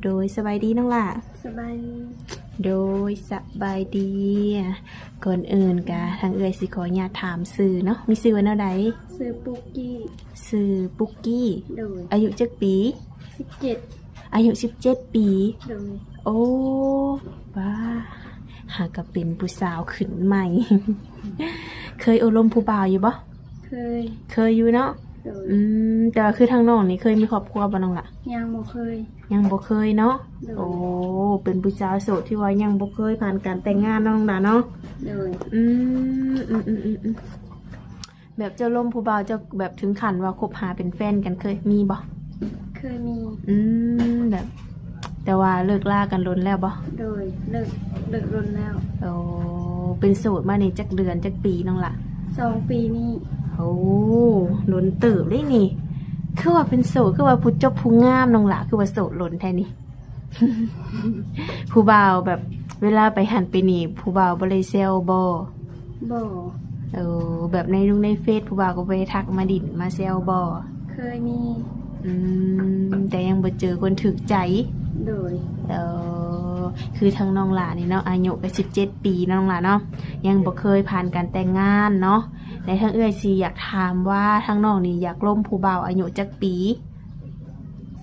ໂດຍ ສະບາຍດີນ້ອງຫຼ້າ. ສະບາຍດີ. ໂດຍ ສະບາຍດີ. ກ່ອນອື່ນກະທາງເອື້ອຍຊິຂໍອະນຸຍາດຖາມຊື່ເນາະ, ມີຊື່ວ່າແນວໃດ? ຊື່ປຸກກີ້. ຊື່ປຸກກີ້. ໂດຍ. ອາຍຸຈັກປີ? ສິບເຈັດ. ອາຍຸສິບເຈັດປີ. ໂດຍ. ໂອ້ ວ້າ ຫາກະເປັນຜູ້ສາວຂຶ້ນໃໝ່. ເຄີຍໂອ້ລົມຜູ້ບ່າວຢູ່ບໍ່? ເຄີຍ. ເຄີຍຢູ່ເນາະ. ໂດຍ. ອືມ ແຕ່ວ່າຄືທາງນ້ອງນີ້ເຄີຍມີຄອບຄົວບໍ່ນ້ອງຫຼ້າ? ຍັງບໍ່ເຄີຍ. ຍັງບໍ່ເຄີຍເນາະ. ໂດຍ. ໂອ້ ເປັນຜູ້ສາວໂສດທີ່ວ່າຍັງບໍ່ເຄີຍຜ່ານການແຕ່ງງານເນາະນ້ອງຫຼ້າເນາະ. ໂດຍ. ອືມ ອືມໆໆໆ ແບບເຈົ້າລົມຜູ້ບ່າວ ເຈົ້າແບບເຖິງຂັ້ນວ່າຄົບຫາເປັນແຟນກັນ ເຄີຍມີບໍ່? ເຄີຍມີ. ອືມ ແບບ ແຕ່ວ່າເລີກລາກັນດົນແລ້ວບໍ່? ໂດຍ ເລີກ ເລີກດົນແລ້ວ. ໂອ້ ເປັນໂສດມານີ້ຈັກເດືອນຈັກປີນ້ອງຫຼ້າ? ສອງປີນີ້. ໂອ້ ດົນເຕີບເດ້ນີ້. ຄືວ່າເປັນໂສດ ຄືວ່າຜູ້ຈົບຜູ້ງາມນ້ອງຫຼ້າ ຄືວ່າໂສດດົນແທ້ນີ້. ຜູ້ບ່າວແບບເວລາໄປຫັ້ນໄປນີ້ ຜູ້ບ່າວບໍ່ໄດ້ແຊວບໍ່? ບໍ່. ເອີ ແບບໃນລຸງໃນເຟສ ຜູ້ບ່າວກໍບໍ່ໄດ້ທັກມາດິ້ນມາແຊວບໍ່? ເຄີຍມີ. ອືມ ແຕ່ຍັງບໍ່ເຈີຄົນຖືກໃຈ. ໂດຍ. ເອີ ຄືທາງນ້ອງຫຼ້ານີ້ເນາະ ອາຍຸກໍສິບເຈັດປີເນາະນ້ອງຫຼ້າເນາະ, ຍັງບໍ່ເຄີຍຜ່ານການແຕ່ງງານເນາະ. ແລະທາງເອື້ອຍຊິຢາກຖາມວ່າ ທາງນ້ອງນີ້ຢາກລົມຜູ້ບ່າວອາຍຸຈັກປີ?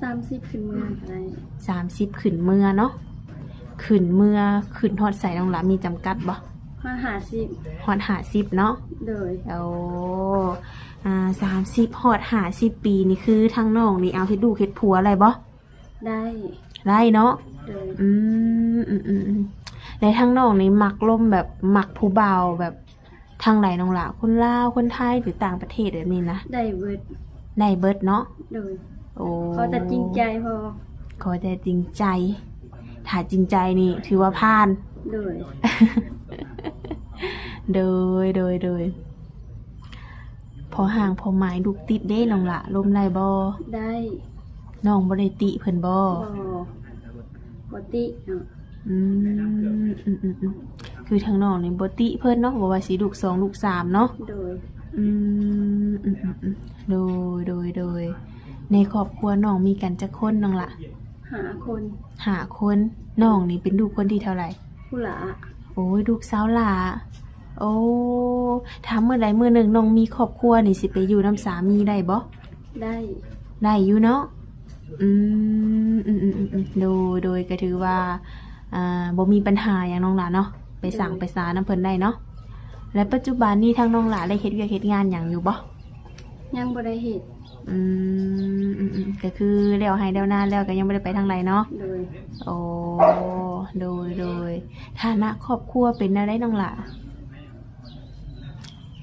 ສາມສິບຂຶ້ນເມືອກໍໄດ້. ສາມສິບຂຶ້ນເມືອເນາະ. ຂຶ້ນເມືອ ຂຶ້ນຮອດໃສນ້ອງຫຼ້າ ມີຈຳກັດບໍ່? ຮອດຫ້າສິບ. ຮອດຫ້າສິບເນາະ. ໂດຍ. ໂອ້ ອາ ສາມສິບຮອດຫ້າສິບປີນີ້ ຄືທາງນ້ອງນີ້ເອົາເຮັດລູກເຮັດຜົວໄດ້ບໍ່? ໄດ້. ໄດ້ເນາະ. ໂດຍ. ອືມ ອືມໆໆ ແລະທາງນ້ອງນີ້ມັກລົມແບບມັກຜູ້ບ່າວແບບ ທາງໃດນ້ອງຫຼ້າ? ຄົນລາວ ຄົນໄທ ຫຼືຕ່າງປະເທດແບບນີ້ນະ? ໄດ້ເບິດ. ໄດ້ເບິດເນາະ. ໂດຍ. ໂອ້ ຂໍແຕ່ຈິງໃຈພໍ. ຂໍແຕ່ຈິງໃຈ. ຖ້າຈິງໃຈນີ້ຖືວ່າຜ່ານ. ໂດຍ. ໂດຍ ໂດຍ ໂດຍ. ພໍຮ່າງພໍໝາຍລູກຕິດເດ້ນ້ອງຫຼ້າ ລົມໄດ້ບໍ່? ໄດ້. ນ້ອງບໍ່ໄດ້ຕິເພິ່ນບໍ່? ບໍ່ ບໍ່ຕິເນາະ. ອືມ ອືມໆໆ ຄືທາງນ້ອງນີ້ບໍ່ຕິເພິ່ນເນາະ ບໍ່ວ່າຊິລູກສອງລູກສາມເນາະ. ໂດຍ. ອືມ ອືມໆໆ ໂດຍ ໂດຍ ໂດຍ. ໃນຄອບຄົວນ້ອງມີກັນຈັກຄົນນ້ອງຫຼ້າ? ຫ້າຄົນ. ຫ້າຄົນ. ນ້ອງນີ້ເປັນລູກຄົນທີເທົ່າໃດ? ຜູ້ຫຼ້າ. ໂອ້ຍ ລູກສາວຫຼ້າ. ໂອ້ ຖ້າມື້ໃດມື້ໜຶ່ງນ້ອງມີຄອບຄົວນີ້ ຊິໄປຢູ່ນຳສາມີໄດ້ບໍ່? ໄດ້. ໄດ້ຢູ່ເນາະ. ອືມ ອືມໆໆ ໂດຍ ໂດຍ ກໍຖືວ່າ ອ່າ ບໍ່ມີບັນຫາຫຍັງນ້ອງຫຼ້າເນາະ ໄປສ້າງ ໂດຍ ໄປສານຳເພິ່ນໄດ້ເນາະ. ແລະປັດຈຸບັນນີ້ທາງນ້ອງຫຼ້າໄດ້ເຮັດວຽກເຮັດງານຫຍັງຢູ່ບໍ່? ຍັງບໍ່ໄດ້ເຮັດ. ອືມ ອືມໆ ກໍຄືແລ້ວໄຮ່ແລ້ວນາແລ້ວ ກໍຍັງບໍ່ໄດ້ໄປທາງໃດເນາະ. ໂດຍ. ໂອ້ ໂດຍ ໂດຍ. ຖານະຄອບຄົວເປັນແນວໃດນ້ອງຫຼ້າ?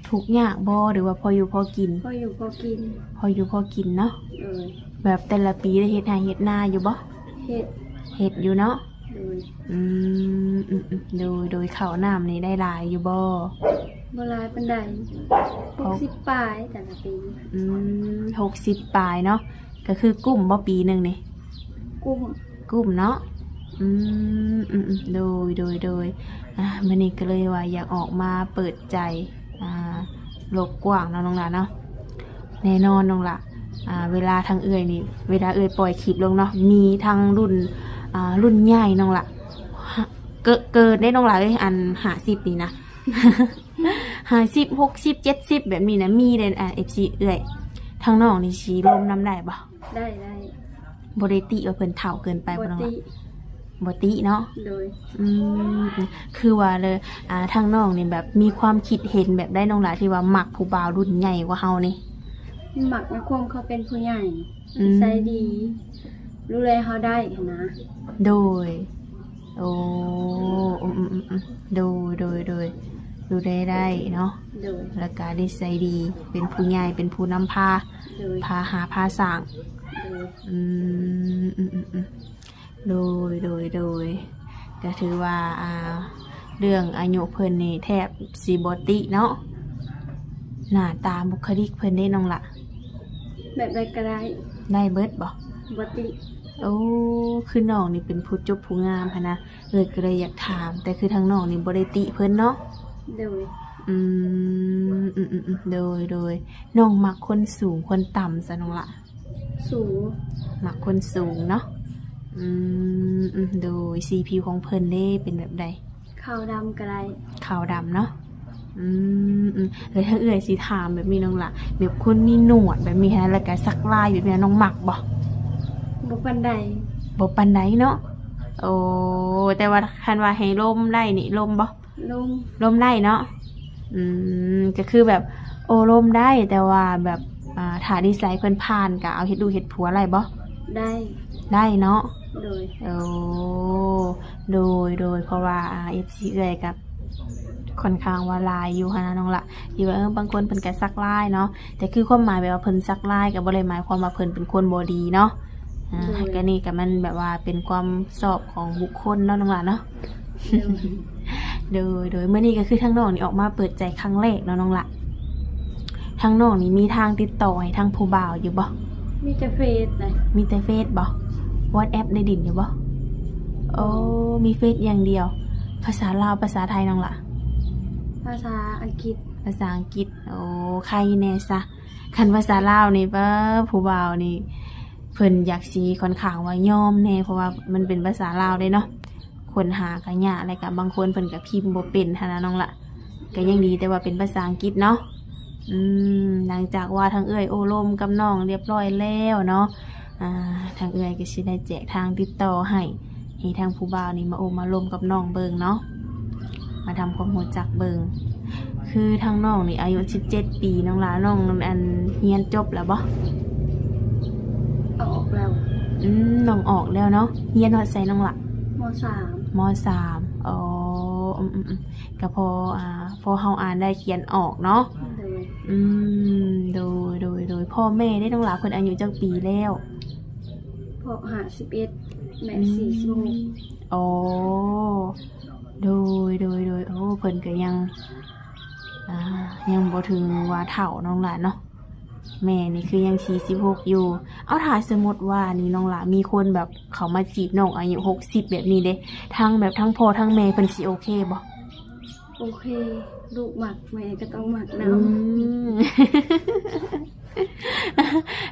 ທຸກຍາກບໍ່ ຫຼືວ່າພໍຢູ່ພໍກິນ? ພໍຢູ່ພໍກິນ. ພໍຢູ່ພໍກິນເນາະ. ໂດຍ. ແບບແຕ່ລະປີໄດ້ເຮັດໄຮ່ເຮັດນາຢູ່ບໍ່? ເຮັດ. ເຮັດຢູ່ເນາະ. ໂດຍ. ອືມ ອືມໆ ໂດຍ ໂດຍ. ເຂົ້ານ້ຳນີ້ໄດ້ຫຼາຍຢູ່ບໍ່? ບໍ່ຫຼາຍປານໃດ. ຫົກສິບປາຍແຕ່ລະປີ. ອືມ ຫົກສິບປາຍເນາະ. ກໍຄືກຸ້ມບໍ່ປີໜຶ່ງນີ້? ກຸ້ມ. ກຸ້ມເນາະ. ອືມ ອືມໆ ໂດຍ ໂດຍ ໂດຍ. ອ່າ ມື້ນີ້ກໍເລີຍວ່າຢາກອອກມາເປີດໃຈ ອ່າ ໂລກກວ້າງເນາະນ້ອງຫຼ້າເນາະ. ແນ່ນອນນ້ອງຫຼ້າ ອ່າ ເວລາທາງເອື້ອຍນີ້ ເວລາເອື້ອຍປ່ອຍຄລິບລົງເນາະ ມີທັງລຸ້ນ ອ່າ ລຸ້ນໃຫຍ່ນ້ອງຫຼ້າ ເກີນ ເກີນເດ້ນ້ອງຫຼ້າເອີຍ ອັນຫ້າສິບນີ້ນະ ຫ້າສິບ ຫົກສິບ ເຈັດສິບ ແບບນີ້ນະ ມີເດ້. ອ່າ ເອັຟຊີເອື້ອຍ ທາງນ້ອງນີ້ຊິລົມນຳໄດ້ບໍ່? ໄດ້ ໄດ້. ບໍ່ໄດ້ຕິວ່າເພິ່ນເຖົ້າເກີນໄປບໍ່ນ້ອງ? ບໍ່ຕິ. ບໍ່ຕິເນາະ. ໂດຍ. ອືມ ຄືວ່າເລີຍ ອ່າ ທາງນ້ອງນີ້ແບບມີຄວາມຄິດເຫັນແບບໃດນ້ອງຫຼ້າ ທີ່ວ່າມັກຜູ້ບ່າວລຸ້ນໃຫຍ່ກວ່າເຮົານີ້? ມັກໃນຄວາມເຂົາເປັນຜູ້ໃຫຍ່ ອືມ ນິໄສດີ ດູແລເຮົາໄດ້ຫັ້ນນະ. ໂດຍ. ໂອ້ ອືມໆໆໆ ໂດຍ ໂດຍ ໂດຍ. ດູແລໄດ້ເນາະ. ໂດຍ. ແລ້ວກະນິໄສດີ ເປັນຜູ້ໃຫຍ່ ເປັນຜູ້ນຳພາ ໂດຍ ພາຫາພາສ້າງ. ໂດຍ. ອືມ ອືມໆໆ ໂດຍ ໂດຍ ໂດຍ. ກະຖືວ່າ ອ່າ ເລື່ອງອາຍຸເພິ່ນນີ້ແທບຊິບໍ່ຕິເນາະ. ໜ້າຕາບຸກຄະລິກເພິ່ນເດ້ນ້ອງຫຼ້າ? ແບບໃດກໍໄດ້. ໄດ້ເບິດບໍ່? ບໍ່ຕິ. ໂອ້ ຄືນ້ອງນີ້ເປັນຜູ້ຈົບຜູ້ງາມຫັ້ນນະ ເອື້ອຍກໍເລີຍຢາກຖາມ ແຕ່ຄືທາງນ້ອງນີ້ບໍ່ໄດ້ຕິເພິ່ນເນາະ. ໂດຍ. ອືມ ອືມໆໆ ໂດຍ ໂດຍ. ນ້ອງມັກຄົນສູງຄົນຕ່ຳຊະນ້ອງຫຼ້າ? ສູງ. ມັກຄົນສູງເນາະ. ອືມ ອືມ ໂດຍ ສີຜິວຂອງເພິ່ນເດ້ ເປັນແບບໃດ? ຂາວດຳກໍໄດ້ ຂາວດຳເນາະ. ອືມ ອືມ ແລ້ວຖ້າເອື້ອຍຊິຖາມແບບນີ້ນ້ອງຫຼ້າ ແບບຄົນມີໜວດແບບນີ້ຫັ້ນ ແລ້ວກໍສັກລາຍແບບນີ້ ນ້ອງມັກບໍ່? ບໍ່ປານໃດ ບໍ່ປານໃດເນາະ. ໂອ້ ແຕ່ວ່າຄັນວ່າໃຫ້ລົມໄດ້ນີ້ ລົມບໍ່? ລົມ ລົມໄດ້ເນາະ. ອືມ ກໍຄືແບບໂອ້ລົມໄດ້ ແຕ່ວ່າແບບ ອ່າ ຖ້ານິໄສເພິ່ນຜ່ານ ກໍເອົາເຮັດລູກເຮັດຜົວໄດ້ບໍ່? ໄດ້ ໄດ້ເນາະ. ໂດຍ ໂອ້ ໂດຍ ໂດຍ ເພາະວ່າ ອ່າ ເອັຟຊີ ເອື້ອຍກໍຄ່ອນຂ້າງວ່າຫຼາຍຢູ່ຫັ້ນນະນ້ອງຫຼ້າ ທີ່ວ່າ ເອີ ບາງຄົນເພິ່ນກໍສັກລາຍເນາະ ແຕ່ຄືຄວາມໝາຍແບບວ່າເພິ່ນສັກລາຍ ກໍບໍ່ໄດ້ໝາຍຄວາມວ່າເພິ່ນເປັນຄົນບໍ່ດີເນາະ. ອ່າ ໂດຍ ກໍນີ້ກໍມັນແບບວ່າເປັນຄວາມຊອບຂອງບຸກຄົນເນາະນ້ອງຫຼ້າເນາະ. ໂດຍ ໂດຍ ໂດຍ ມື້ນີ້ກໍຄືທາງນ້ອງນີ້ອອກມາເປີດໃຈຄັ້ງແລກເນາະນ້ອງຫຼ້າ. ທາງນ້ອງນີ້ມີທາງຕິດຕໍ່ໃຫ້ທາງຜູ້ບ່າວຢູ່ບໍ່? ມີແຕ່ເຟສນະ ມີແຕ່ເຟສບໍ່? ວັອດແອັບໄດ້ຫຼິ້ນຢູ່ບໍ່? ໂອ້ ມີເຟສຢ່າງດຽວ. ພາສາລາວ ພາສາໄທນ້ອງຫຼ້າ? ພາສາອັງກິດ ພາສາອັງກິດ. ໂອ້ ໄຄແດ່ຊະ ຄັນພາສາລາວນີ້ ປ້າ ຜູ້ບ່າວນີ້ເພິ່ນຢາກຊິຄ່ອນຂ້າງວ່າຍອມແດ່ ເພາະວ່າມັນເປັນພາສາລາວເດ້ເນາະ. ຄົ້ນຫາກໍຍາກ ແລ້ວກໍບາງຄົນເພິ່ນກໍພິມບໍ່ເປັນຫັ້ນນະນ້ອງຫຼ້າ. ກໍຍັງດີແຕ່ວ່າເປັນພາສາອັງກິດເນາະ. ອືມ ຫຼັງຈາກວ່າທາງເອື້ອຍໂອ້ລົມກັບນ້ອງຮຽບຮ້ອຍແລ້ວເນາະ ອ່າ ທາງເອື້ອຍກໍຊິໄດ້ແຈກທາງຕິດຕໍ່ໃຫ້ ໃຫ້ທາງຜູ້ບ່າວນີ້ມາໂອ້ມາລົມກັບນ້ອງເບິ່ງເນາະ ມາທຳຄວາມຮູ້ຈັກເບິ່ງ. ຄືທາງນ້ອງນີ້ອາຍຸສິບເຈັດປີ ນ້ອງຫຼ້າ ນ້ອງ ອັນ ຮຽນຈົບແລ້ວບໍ່? ອອກແລ້ວ. ອືມ ນ້ອງອອກແລ້ວເນາະ. ຮຽນຮອດໃສນ້ອງຫຼ້າ? ມໍສາມ ມໍສາມ. ອໍ ອືມໆໆ ກໍພໍ ອ່າ ພໍເຮົາອ່ານໄດ້ຂຽນອອກເນາະ. ໂດຍ ອືມ ໂດຍ ໂດຍ ໂດຍ. ພໍ່ແມ່ເດ້ນ້ອງຫຼ້າ ເພິ່ນອາຍຸຈັກປີແລ້ວ? ພໍ່ ຫ້າສິບເອັດ ແມ່ ອືມ ສີ່ສິບຫົກ. ອໍ ໂດຍ ໂດຍ ໂດຍ. ໂອ້ ເພິ່ນກໍຍັງ ອ່າ ຍັງບໍ່ເຖິງວ່າເຖົ້ານ້ອງຫຼ້າເນາະ. ແມ່ນີ້ຄືຍັງສີ່ສິບຫົກຢູ່. ເອົາ ຖ້າສົມມຸດວ່ານີ້ນ້ອງຫຼ້າ ມີຄົນແບບເຂົ້າມາຈີບນ້ອງອາຍຸຫົກສິບແບບນີ້ເດ້ ທັງແບບທັງພໍ່ທັງແມ່ເພິ່ນຊິໂອເຄບໍ່? ໂອເຄ ລູກມັກແມ່ກໍຕ້ອງມັກນຳ. ອືມ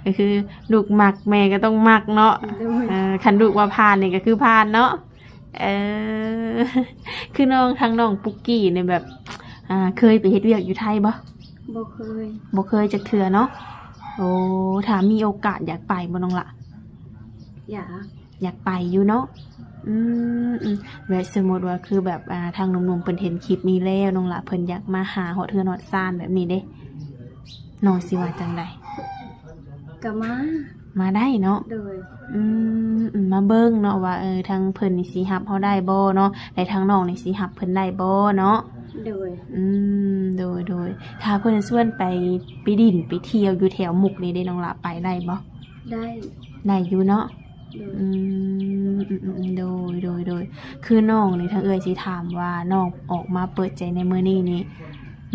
ກໍຄືລູກມັກແມ່ກໍຕ້ອງມັກເນາະ. ໂດຍ ເອີ ຄັນລູກວ່າຜ່ານນີ້ກໍຄືຜ່ານເນາະ. ເອີ ຄືນ້ອງ ທາງນ້ອງປຸກກີ້ນີ້ແບບ ອ່າ ເຄີຍໄປເຮັດວຽກຢູ່ໄທບໍ່? ບໍ່ເຄີຍ ບໍ່ເຄີຍຈັກເທື່ອເນາະ. ໂອ້ ຖ້າມີໂອກາດຢາກໄປບໍ່ນ້ອງຫຼ້າ? ຢາກ ຢາກໄປຢູ່ເນາະ. ອືມ ອືມ ແບບສົມມຸດວ່າຄືແບບ ອ່າ ທາງໜຸ່ມໆເພິ່ນເຫັນຄລິບນີ້ແລ້ວ ນ້ອງຫຼ້າເພິ່ນຢາກມາຫາຮອດເຮືອນຮອດຊານແບບນີ້ເດ້ ນ້ອງຊິວ່າຈັ່ງໃດ? ກໍມາ ມາໄດ້ເນາະ. ໂດຍ ອືມ ອືມ ມາເບິ່ງເນາະວ່າ ເອີ ທາງເພິ່ນນີ້ຊິຮັບເຮົາໄດ້ບໍ່ເນາະ ແລະ ທາງນ້ອງນີ້ຊິຮັບເພິ່ນໄດ້ບໍ່ເນາະ. ໂດຍ ອືມ ໂດຍ ໂດຍ. ຖ້າເພິ່ນຊວນໄປ ໄປດິນໄປທ່ຽວຢູ່ແຖວມຸກນີ້ເດ້ ນ້ອງຫຼ້າໄປໄດ້ບໍ່? ໄດ້ ໄດ້ຢູ່ເນາະ. ໂດຍ ອືມ ອືມ ອືມ ໂດຍ ໂດຍ ໂດຍ. ຄືນ້ອງນີ້ ທາງເອື້ອຍຊິຖາມວ່າ ນ້ອງອອກມາເປີດໃຈໃນມື້ນີ້ນີ້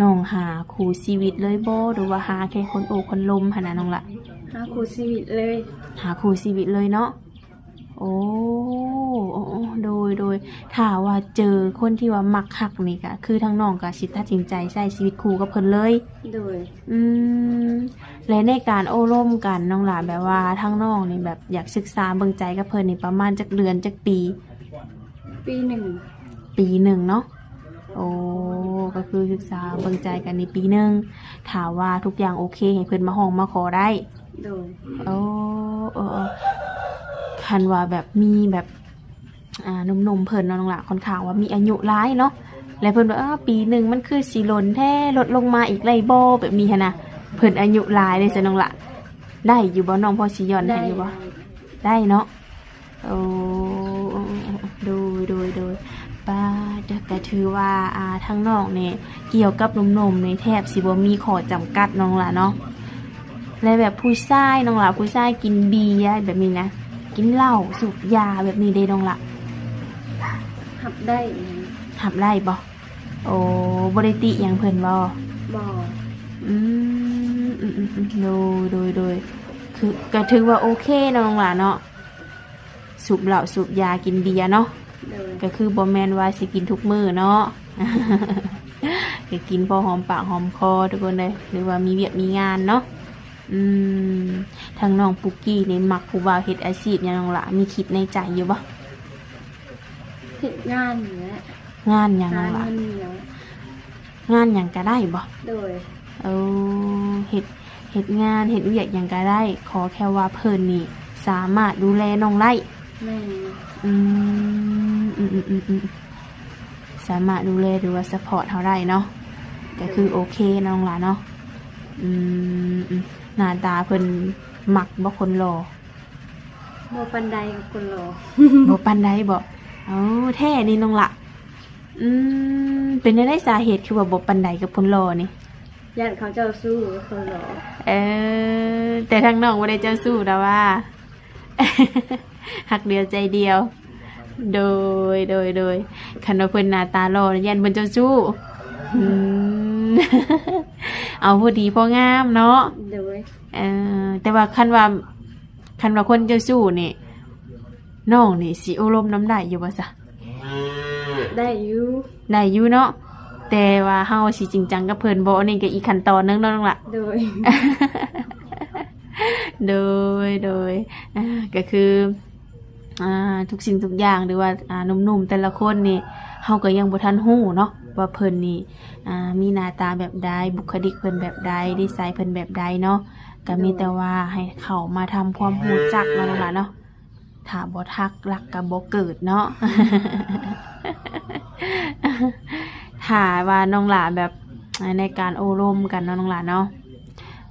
ນ້ອງຫາຄູ່ຊີວິດເລີຍບໍ່ ຫຼືວ່າຫາແຄ່ຄົນໂອ້ຄົນລົມຫັ້ນນະນ້ອງຫຼ້າ? ຫາຄູ່ຊີວິດເລີຍ ຫາຄູ່ຊີວິດເລີຍເນາະ. ໂອ້ ໂອ້ ໂອ້ ໂດຍ ໂດຍ. ຖ້າວ່າເຈີຄົນທີ່ວ່າມັກຮັກນີ້ກະ ຄືທາງນ້ອງກະຊິຕັດສິນໃຈໃຊ້ຊີວິດຄູ່ກັບເພິ່ນເລີຍ. ໂດຍ ອືມ ແລະ ໃນການໂອ້ລົມກັນນ້ອງຫຼ້າ ແບບວ່າທາງນ້ອງນີ້ແບບຢາກສຶກສາເບິ່ງໃຈກັບເພິ່ນນີ້ປະມານຈັກເດືອນ ຈັກປີ? ປີໜຶ່ງ ປີໜຶ່ງເນາະ. ໂອ້ ກໍຄືສຶກສາເບິ່ງໃຈກັນນີ້ປີໜຶ່ງ ຖ້າວ່າທຸກຢ່າງໂອເຄໃຫ້ເພິ່ນມາຮ້ອງມາຂໍໄດ້. ໂດຍ ໂອ້ ເອີ ເອີ ຄັນວ່າແບບມີແບບ ອ່າ ໜຸ່ມໆເພິ່ນເນາະນ້ອງຫຼ້າ ຄ່ອນຂ້າງວ່າມີອາຍຸຫຼາຍເນາະ ແລະ ເພິ່ນວ່າ ເອີ ປີໜຶ່ງມັນຄືຊິດົນແທ້ ລົດລົງມາອີກໄດ້ບໍ່ ແບບນີ້ຫັ້ນນະ ເພິ່ນອາຍຸຫຼາຍເດ້ຊັ້ນນ້ອງຫຼ້າ ໄດ້ຢູ່ບໍ່? ນ້ອງພໍຊິຢ່ອນໃຫ້ຢູ່ບໍ່? ໄດ້ ໄດ້ເນາະ. ໂອ້ ໂດຍ ໂດຍ ໂດຍ. ປາດ ກໍຖືວ່າ ອ່າ ທາງນ້ອງນີ້ ກ່ຽວກັບໜຸ່ມໆນີ້ ແທບຊິບໍ່ມີຂໍ້ຈຳກັດນ້ອງຫຼ້າເນາະ. ແລະ ແບບຜູ້ຊາຍນ້ອງຫຼ້າ ຜູ້ຊາຍກິນເບຍແບບນີ້ນະ ກິນເຫຼົ້າ ສູບຢາແບບນີ້ເດ້ນ້ອງຫຼ້າ? ຮັບໄດ້ ຮັບໄດ້ບໍ່? ໂອ້ ບໍ່ໄດ້ຕິຫຍັງເພິ່ນບໍ່? ບໍ່. ອືມ ອືມ ອືມ ອືມ ໂດຍ ໂດຍ ໂດຍ. ຄື ກໍຖືວ່າໂອເຄເນາະນ້ອງຫຼ້າເນາະ. ສູບເຫຼົ້າສູບຢາກິນເບຍເນາະ. ໂດຍ ກໍຄືບໍ່ແມ່ນວ່າຊິກິນທຸກມື້ເນາະ ກໍກິນພໍຫອມປາກຫອມຄໍທຸກຄົນເອີຍ ຫຼືວ່າມີວຽກມີງານເນາະ. ອືມ ທາງນ້ອງປຸກກີ້ນີ້ມັກຜູ້ບ່າວເຮັດອາຊີບຫຍັງນ້ອງຫຼ້າ? ມີຄິດໃນໃຈຢູ່ບໍ່? ເຮັດງານນີ້ແຫຼະ. ງານຫຍັງນ້ອງຫຼ້າ? ຫາເງິນນີ້ແຫຼະ. ງານຫຍັງກະໄດ້ບໍ່? ໂດຍ. ເອີ ເຮັດ ເຮັດງານ ເຮັດວຽກຫຍັງກະໄດ້ ຂໍແຄ່ວ່າເພິ່ນນີ້ສາມາດດູແລນ້ອງໄດ້. ແມ່ນ. ອືມ ອືມໆ ສາມາດດູແລ ຫຼືວ່າຊັບພອດເຮົາໄດ້ເນາະ ກະຄືໂອເຄນ້ອງຫຼ້າເນາະ. ອືມ ອືມ ໜ້າຕາເພິ່ນມັກບໍ່ຄົນຫຼໍ່? ບໍ່ປານໃດກັບຄົນຫຼໍ່. ບໍ່ປານໃດບໍ່? ເອົາ ແທ້ນີ້ນ້ອງຫຼ້າ. ອືມ ເປັນແນວໃດສາເຫດຄືວ່າບໍ່ປານໃດກັບຄົນຫຼໍ່ນີ້? ຢ້ານເຂົາເຈົ້າຊູ້ກັບຄົນຫຼໍ່. ເອີ ແຕ່ທາງນ້ອງບໍ່ໄດ້ເຈົ້າຊູ້ດອກວ່າ ຮັກດຽວໃຈດຽວ. ໂດຍ ໂດຍ ໂດຍ ຄັນວ່າເພິ່ນໜ້າຕາຫຼໍ່ ຢ້ານເພິ່ນເຈົ້າຊູ້. ອືມ ເອົາພໍດີພໍງາມເນາະ. ໂດຍ. ເອີ ແຕ່ວ່າຄັນວ່າ ຄັນວ່າຄົນເຈົ້າຊູ້ນີ້ ນ້ອງນີ້ຊິໂອ້ລົມນຳໄດ້ຢູ່ບໍ່ຊະ? ໄດ້ຢູ່. ໄດ້ຢູ່ເນາະ ແຕ່ວ່າເຮົາຊິຈິງຈັງກັບເພິ່ນບໍ່ ອັນນີ້ກະອີກຂັ້ນຕອນໜຶ່ງເນາະນ້ອງຫຼ້າ. ໂດຍ ໂດຍ ໂດຍ ອາ ກະຄື ອາ ທຸກສິ່ງທຸກຢ່າງ ຫຼືວ່າ ອາ ໜຸ່ມໆແຕ່ລະຄົນນີ້ ເຮົາກະຍັງບໍ່ທັນຮູ້ເນາະວ່າເພິ່ນນີ້ ອາ ມີໜ້າຕາແບບໃດ ບຸກຄະລິກເພິ່ນແບບໃດ ນິໄສເພິ່ນແບບໃດເນາະ. ກະມີແຕ່ວ່າໃຫ້ເຂົ້າມາທຳຄວາມຮູ້ຈັກເນາະນ້ອງຫຼ້າເນາະ. ຖ້າບໍ່ທັກ ລັກກະບໍ່ເກີດເນາະ. ຖ້າວ່ານ້ອງຫຼ້າແບບ ໃນການໂອ້ລົມກັນເນາະນ້ອງຫຼ້າເນາະ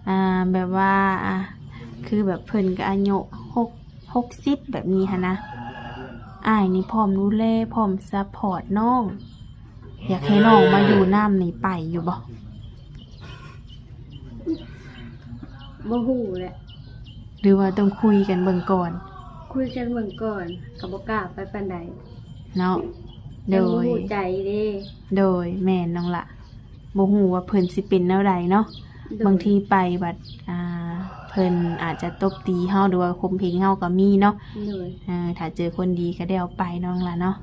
ອາ ແບບວ່າ ອາ ຄືແບບເພິ່ນກະອາຍຸຫົກ ຫົກສິບແບບນີ້ຫັ້ນນະ ອ້າຍນີ້ພ້ອມດູແລ ພ້ອມຊັບພອດນ້ອງ ຢາກໃຫ້ນ້ອງມາຢູ່ນຳນີ້ໄປຢູ່ບໍ່? ບໍ່ຮູ້ແຫຼະ ຫຼືວ່າຕ້ອງຄຸຍກັນເບິ່ງກ່ອນ? ຄຸຍກັນເບິ່ງກ່ອນ ກະບໍ່ກ້າໄປປານໃດເນາະ. ໂດຍ ຍັງບໍ່ຮູ້ໃຈເດ້. ໂດຍ ແມ່ນນ້ອງຫຼ້າ ບໍ່ຮູ້ວ່າເພິ່ນຊິເປັນແນວໃດເນາະ. ໂດຍ. ບາງທີໄປບັດ ອ່າ ເພິ່ນອາດຈະຕົບຕີເຮົາ ຫຼືວ່າຂົ່ມເຫງເຮົາກະມີເນາະ. ໂດຍ. ເອີ ຖ້າເຈີຄົນດີກະແລ້ວໄປນ້ອງຫຼ້າເນາະ.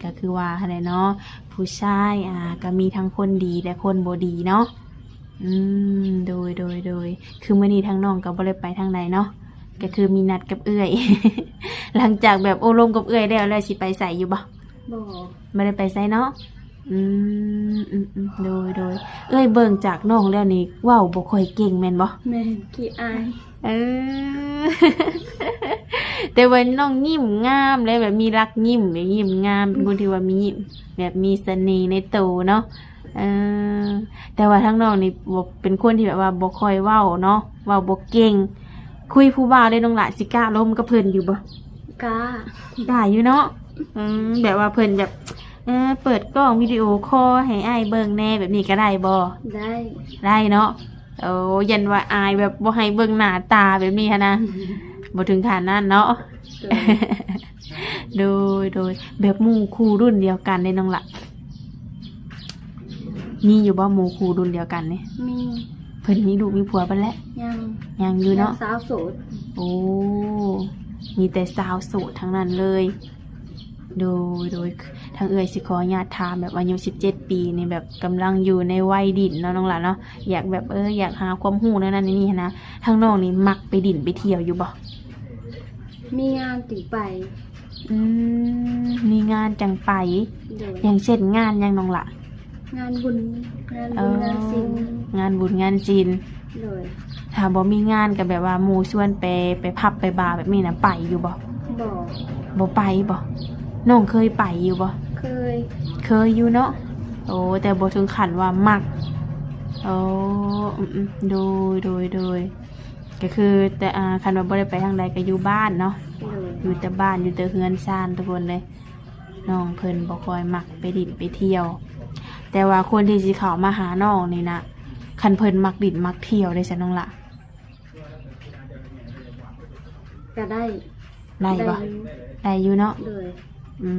ກະຄືວ່າຫັ້ນແຫຼະເນາະ ຜູ້ຊາຍ ອ່າ ກະມີທັງຄົນດີ ແລະ ຄົນບໍ່ດີເນາະ. ອືມ ໂດຍ ໂດຍ ໂດຍ ຄືມື້ນີ້ທາງນ້ອງກະບໍ່ໄດ້ໄປທາງໃດເນາະ ກະຄືມີນັດກັບເອື້ອຍ ຫຼັງຈາກແບບໂອ້ລົມກັບເອື້ອຍແລ້ວ ແລ້ວຊິໄປໃສຢູ່ບໍ່? ບໍ່ ບໍ່ໄດ້ໄປໃສເນາະ. ອືມ ອືມ ອືມ ໂດຍ ໂດຍ ເອື້ອຍເບິ່ງຈາກນ້ອງແລ້ວນີ້ເວົ້າບໍ່ຄ່ອຍເກັ່ງແມ່ນບໍ່? ແມ່ນ ຂີ້ອາຍ. ເອີ ແຕ່ວ່ານ້ອງຍິ້ມງາມເດ້ ແບບມີລັກຍິ້ມ ແບບຍິ້ມງາມ ເປັນຄົນທີ່ວ່າມີຍິ້ມ ແບບມີສະເໜ່ໃນໂຕເນາະ. ເອີ ແຕ່ວ່າທາງນ້ອງນີ້ບໍ່ ເປັນຄົນທີ່ແບບວ່າບໍ່ຄ່ອຍເວົ້າເນາະ ເວົ້າບໍ່ເກັ່ງ. ຄຸຍຜູ້ບ່າວເດ້ນ້ອງຫຼ້າ ຊິກ້າລົມກັບເພິ່ນຢູ່ບໍ່? ກ້າ ກ້າຢູ່ເນາະ. ອືມ ແບບວ່າເພິ່ນແບບ ເອີ ເປີດກ້ອງວິດີໂອຄໍໃຫ້ອ້າຍເບິ່ງແດ່ ແບບນີ້ກະໄດ້ບໍ່? ໄດ້ ໄດ້ເນາະ. ໂອ້ ຢ້ານວ່າອາຍແບບບໍ່ໃຫ້ເບິ່ງໜ້າຕາແບບນີ້ຫັ້ນນະ. ບໍ່ເຖິງຂັ້ນນັ້ນເນາະ. ໂດຍ ໂດຍ ໂດຍ ແບບໝູ່ຄູ່ລຸ້ນດຽວກັນເດ້ນ້ອງຫຼ້າ ມີຢູ່ບໍ່ ໝູ່ຄູ່ລຸ້ນດຽວກັນນີ້? ມີ. ເພິ່ນມີລູກມີຜົວເບິດແລ້ວ? ຍັງ ຍັງຢູ່ເນາະ ຍັງສາວໂສດ. ໂອ້ ມີແຕ່ສາວໂສດທັງນັ້ນເລີຍ. ໂດຍ ໂດຍ ທາງເອື້ອຍຊິຂໍອະນຸຍາດຖາມ ແບບອາຍຸສິບເຈັດປີນີ້ ແບບກຳລັງຢູ່ໃນໄວດິ້ນເນາະນ້ອງຫຼ້າເນາະ ຢາກແບບ ເອີ ຢາກຫາຄວາມຮູ້ແນວນັ້ນແນວນີ້ຫັ້ນນະ ທາງນ້ອງນີ້ມັກໄປດິ້ນໄປທ່ຽວຢູ່ບໍ່? ມີງານຈຶ່ງໄປ. ອືມ ມີງານຈັ່ງໄປ. ໂດຍ. ຢ່າງເຊັ່ນງານຫຍັງນ້ອງຫຼ້າ? ງານບຸນ ງານບຸນ ເອີ ງານສິນ. ງານບຸນງານສິນ. ໂດຍ. ຖ້າບໍ່ມີງານກະແບບວ່າໝູ່ຊວນໄປ ໄປຜັບໄປບາແບບນີ້ນະ ໄປຢູ່ບໍ່? ບໍ່ ບໍ່ໄປບໍ່? ນ້ອງເຄີຍໄປຢູ່ບໍ່? ເຄີຍ ເຄີຍຢູ່ເນາະ. ໂອ້ ແຕ່ບໍ່ເຖິງຂັ້ນວ່າມັກ. ໂອ້ ອືມໆ ໂດຍ ໂດຍ ໂດຍ ກະຄືແຕ່ ອ່າ ຄັນວ່າບໍ່ໄດ້ໄປທາງໃດກະຢູ່ບ້ານເນາະ. ໂດຍ. ຢູ່ແຕ່ບ້ານ ຢູ່ແຕ່ເຮືອນຊານທຸກຄົນເລີຍ. ນ້ອງເພິ່ນບໍ່ຄ່ອຍມັກໄປດິ້ນໄປທ່ຽວ ແຕ່ວ່າຄົນທີ່ຊິເຂົ້າມາຫານ້ອງນີ້ນະ ຄັນເພິ່ນມັກດິ້ນມັກທ່ຽວເດ້ຊະນ້ອງຫຼ້າ ກະໄດ້. ໄດ້ບໍ່? ໄດ້ຢູ່ ໄດ້ຢູ່ເນາະ. ໂດຍ. ອື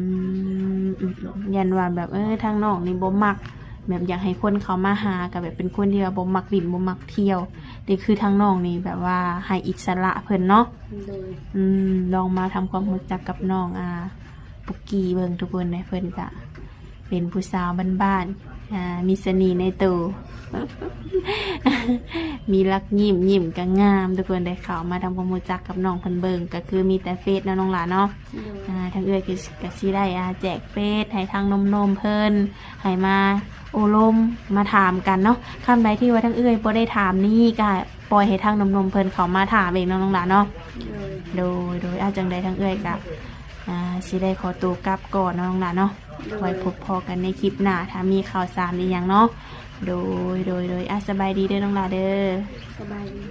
ມ ອືມ ຢ້ານວ່າແບບ ເອີ ທາງນ້ອງນີ້ບໍ່ມັກ ແບບຢາກໃຫ້ຄົນເຂົ້າມາຫາ ກະແບບເປັນຄົນທີ່ວ່າບໍ່ມັກດິ້ນບໍ່ມັກທ່ຽວ ແຕ່ຄືທາງນ້ອງນີ້ແບບວ່າໃຫ້ອິດສະຫຼະເພິ່ນເນາະ. ໂດຍ. ອືມ ລອງມາທຳຄວາມຮູ້ຈັກກັບນ້ອງ ອ່າ ປຸກກີ້ເບິ່ງທຸກຄົນເດ້ ເພິ່ນກະເປັນຜູ້ສາວບ້ານໆ ອ່າ ມີສະເໜ່ໃນໂຕ ມີລັກຍິ້ມ ຍິ້ມກໍງາມ ທຸກຄົນ ໄດ້ເຂົ້າມາທຳຄວາມຮູ້ຈັກກັບນ້ອງເພິ່ນເບິ່ງ ກໍຄືມີແຕ່ເຟສເນາະ ນ້ອງຫຼ້າເນາະ. ໂດຍ ອ່າ ທາງເອື້ອຍກໍ ກໍຊິໄດ້ ອ່າ ແຈກເຟສໃຫ້ທາງໜຸ່ມໆເພິ່ນ ໃຫ້ມາໂອ້ລົມ ມາຖາມກັນເນາະ. ຄຳໃດທີ່ວ່າທາງເອື້ອຍບໍ່ໄດ້ຖາມນີ້ ກໍປ່ອຍໃຫ້ທາງໜຸ່ມໆເພິ່ນເຂົ້າມາຖາມເອງເນາະ ນ້ອງຫຼ້າເນາະ. ໂດຍ ໂດຍ ໂດຍ ອ່າ ຈັ່ງໃດທາງເອື້ອຍກໍ ອ່າ ຊິໄດ້ຂໍຕົວກັບກ່ອນເນາະ ນ້ອງຫຼ້າເນາະ. ໂດຍ ໄວ້ພົບພໍ້ກັນໃນຄລິບໜ້າ ຖ້າມີຂ່າວສານອີ່ຫຍັງເນາະ. ໂດຍ ໂດຍ ໂດຍ ອ່າ ສະບາຍດີເດີ ນ້ອງຫຼ້າເດີ. ສະບາຍດີ.